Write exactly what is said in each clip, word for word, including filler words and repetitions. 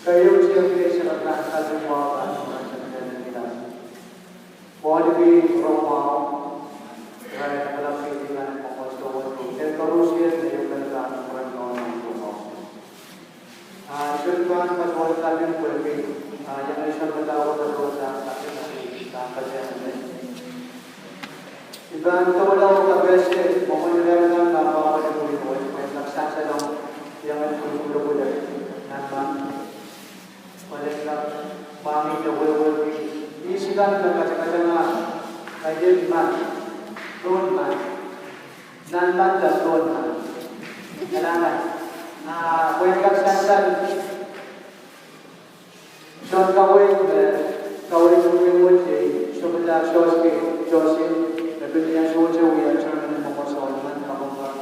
Keieu tiepdi eisek kan, Kalvin Wahba, Superintendent Kilas. Wahn ipwi rong mwahu, irail lapalap kei kan, mwomwohdiso wet, irail koaros me ieu kan, Superintendent Kilas. Ah, I sohte pahn patohwan Kalvin pwehki, ah, iang ei sounpadahr patohwan Kalvin, ah, patohwan. I pahn doula oh kapehse mwomwen irail kan me apwahpwalih pwihn wet, pwehn kak sansalong iang ei pwihn pwulopwul nan mahn. Pwehn kak mahn de wehwehki ihs kan me katakatanga, kaidehn mahn, pohn mahn, nan mahn de pohn mahn. Kalahngan. Ah, pwehn kak sansal soun kaweid, eh, kaweid pwihn wet, eh, sounpadahr Josie, Josie, me pil ni ansou wet wia chairman en mwomwohdiso en mahn, kapwopwop,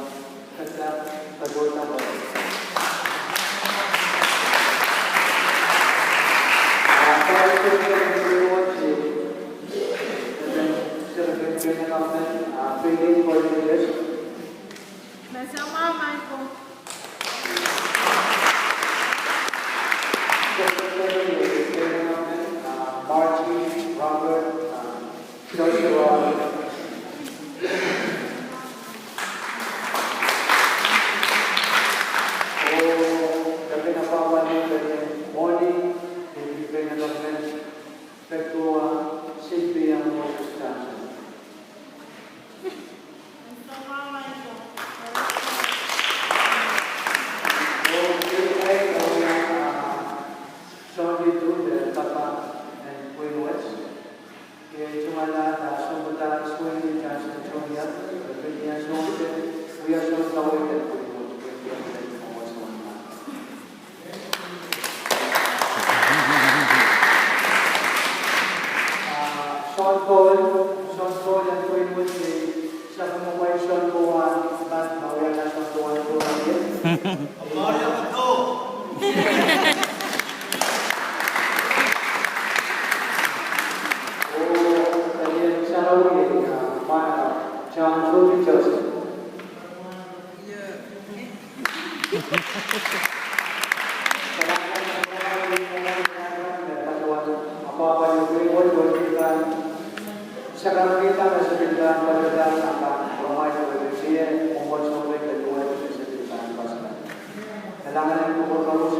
kata, kata, kata. Ah, kaweid pwihn wet, eh, me pil ni ansou wet, ah, pil ni ansou wet. Mesama Michael. Margie, Robert, Joshua. Oh, kepina pahpa ni pene Moni, ni pene Robert, Petua, Sylvia, Moses Johnson. Ah, soun Paul, soun Paul en pwihn wet, sapwellimomwi soun Paul, ah, mawia soun Paul, Paul, ah, yeah. Oh, Daniel Sarawi, ah, Mara, John Ruby Joseph.